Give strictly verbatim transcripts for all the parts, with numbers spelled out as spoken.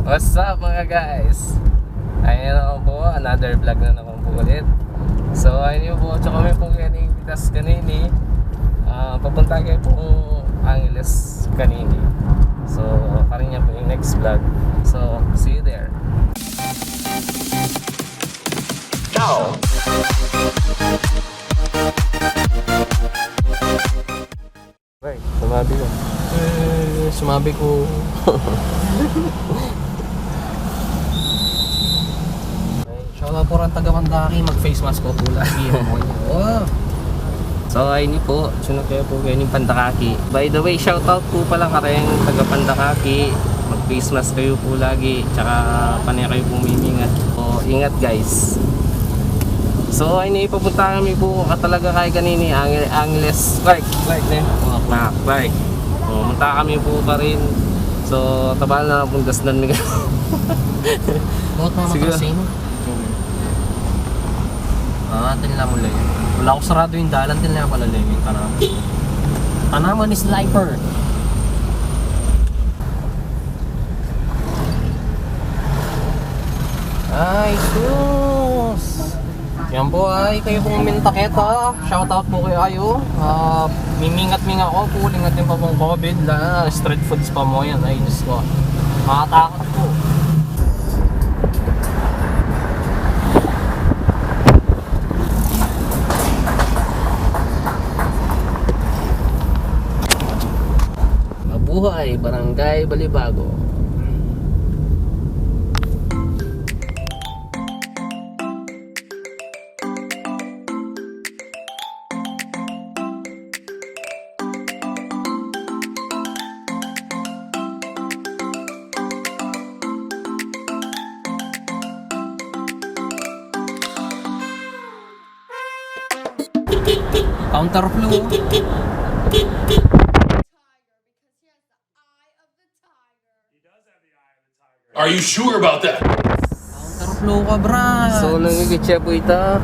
What's up, mga guys? Ayan naman po, another vlog na naman po ulit. So, ayun yun po, tsaka kami po kaya ni Pitas kanini. Ah, papunta kayo po Angeles kanini. So, karin niya po yung next vlog. So, see you there. Ciao! Ay, sumabi ko. Eh, sumabi ko. Ay, shout out po rin taga Pandaki, mag-face mask po po lagi. Yun po yun. Oh. So, ayun po, sunod kayo po kayo ng Pandakaki. By the way, shout out po pala kareng taga Pandakaki. Mag-face mask kayo po lagi, tsaka panay kayo po mimingat. So, ingat, guys. So, ay, naipapunta kami po ka talaga kay kanini, Angel, Angeles, Clark. Clark, eh. Oh, Clark, Clark. Oh, munta kami po pa rin. So, tabal na pong dasnan mi. Bot na. Sige. Matrasin. Ah, atin lang mula yun. Wala ko sarado yung dalan, atin lang pala lang yung tanaman. Tanaman ni sniper. Ay, sus! Yan po ay, kayo pong minta keta. Shout out po kayo ayo. Ah, mimingat-mingat ko po, lingat yung pa pong covid. Lalo na street foods pa mo yan. Ay, Diyos ko. Makatakot po. Mabuhay, Barangay Balibago. Counter flow. Are you sure about that? Counter flow ka, brad. So, nangigit siya po ita.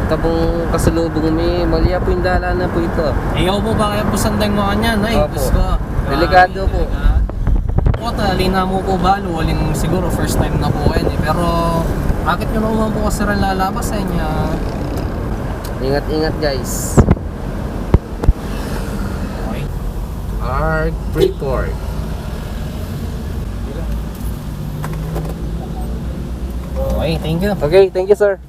Ita pong kasalubong mi, mali ya po yung dalan na po ita. Ayaw po ba kaya po sandang mga niyan, ay, opo. Diyos ko. Delikado po. Delikado. Po, talina mo po ba? Waling siguro first time na po yan eh. Pero, bakit nyo naman po kasi rin lalabas eh niya? Ingat-ingat, guys. Okay. Arg, free pork. Okay, thank you. Okay, thank you, sir.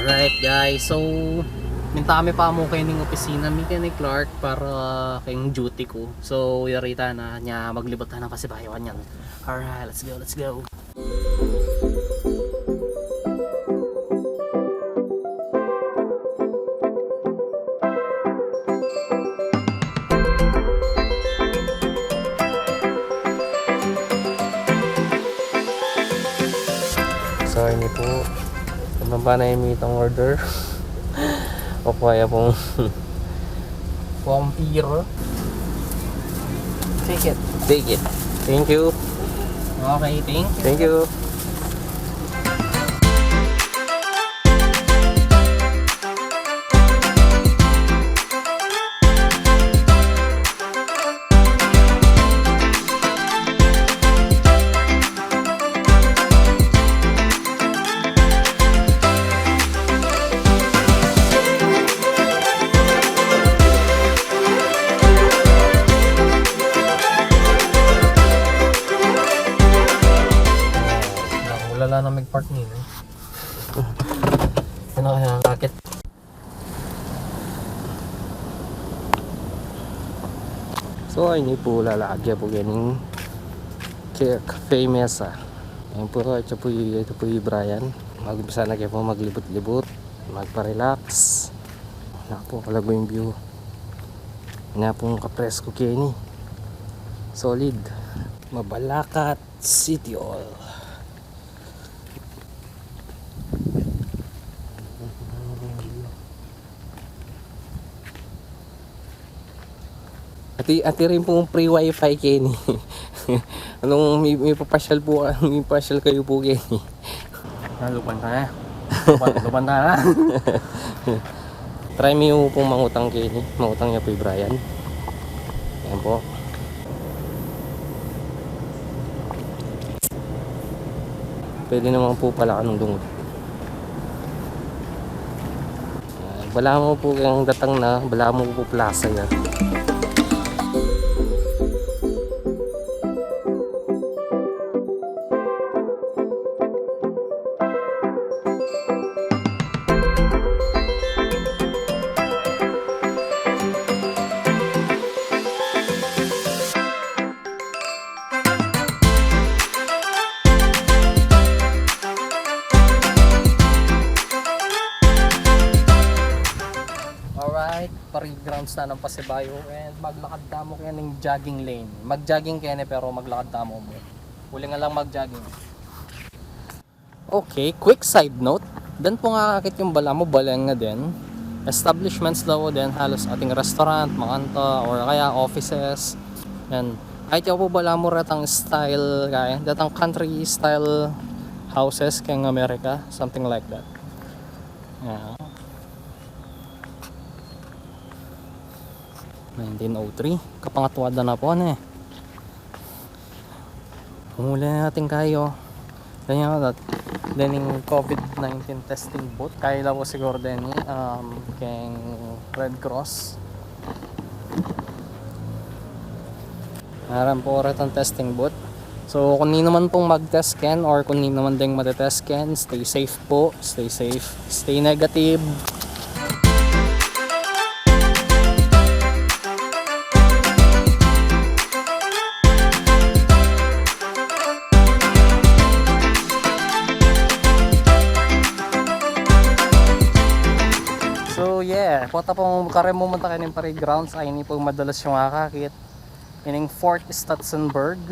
Alright, guys, so minta mi pa mu keni king opisina mi keni Clark para keng duty ku. So, yari ta na nya maglibut ta nang pasibayu yan. Alright, let's go, let's go. So, ini po, tumamba na yung mitang order. O kaya pong Vampiro. Take it. Take it. Thank you. Okay, thank you. Thank you. Ulala na mag-park nila. Ano kaya ang akit? So, ini po, lalakad ya po keni Cafe Mesa. Ayan po, ito po, ito po yung Brian. Mag-umpisa na kayo po maglibut-libut, magpa-relax. Naku po, kalago yung view. Napung kapresko keni. Solid. Mabalacat City Hall. Ati, ati rin pong free wifi keni. Anung mi, mipapasyal po, mipapasyal kayu po keni. Nalupan tayo. Lupan, lupan tayo. Try mi pong mangutang keni. Mangutang ya po i Brian. Ayan po. Pwede naman po pala kanung lungud. Ayan, balamu po keng datang na, balamu po plaza ya. Alright, parade grounds na ng Pasibayu and maglakad tamu keni king jogging lane. Mag-jogging keni pero maglakad tamu mu. Uli nga lang mag-jogging. Okay, quick side note. Dan pung akakit yu balamu, balen nga den. Establishments la pu den, halos ating restaurant, makanta, or kaya offices. And kahit ya pu balamu retang style, kaya, detang country style houses keng Amerika, something like that. Yeah. Nineteen oh three. Kapangatwa da na pu, ne. Umuli na natin kayo. Ganyan, dat-, dening COVID nineteen testing booth. Kaya la pu siguro deni, um, keng Red Cross. Harap pu retang testing booth. So, kung ninu man pung mag-test keni or kung ninu man deng mate-test keni, stay safe po, stay safe, stay negative. So, yeah, pota pung kareng mumunta keni king parade grounds, ay ini pung madalas yung akakit. Ining Fort Stutzenberg.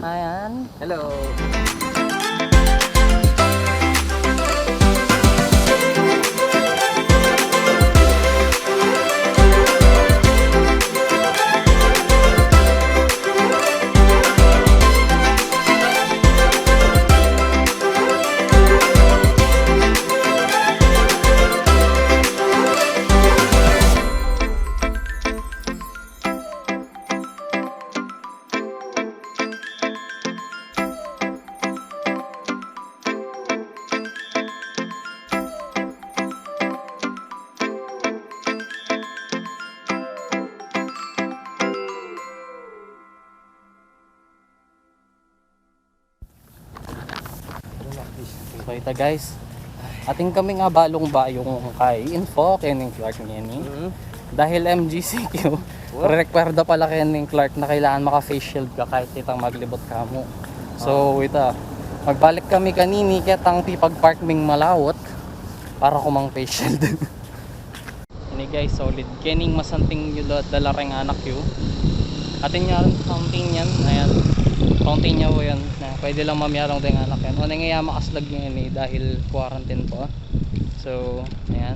Ayan. Hello. Kita, guys. Atin kaming abalung bayung kai-info kening Clark ngeni. Mm. Dahil M G C Q, wow, rerekwirda pala kening Clark na kailangan maka-face shield ka kahit itang maglibot ka mu. So, ah, ita, magbalik kami kanini ketang pipag-park ming malaut para kumang face shield. Ini guys, solid. Kening masanting yu la dala reng anak yu. Atin ya rin fountain yan. Ayan. Fountain ya pu yan. Na, pwede lang mamyalong deng anak yan. O, neng iya makaslag ngeni dahil quarantine pa. So, ayan.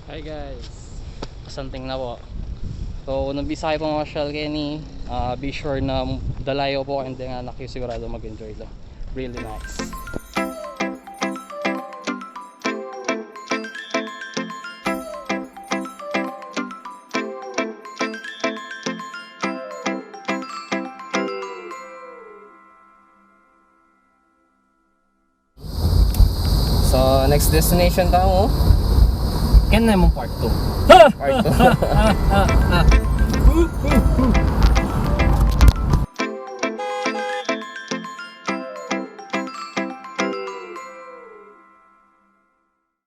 Hi guys. Masanting na pu. So, nung bisa kayu pung mamasyal keni, ah, be sure na dala yu pu kayung deng anak yu. Sigurado mag-enjoy la. Really nice. So, next destination tamu. Keni ne mung part two. Part two.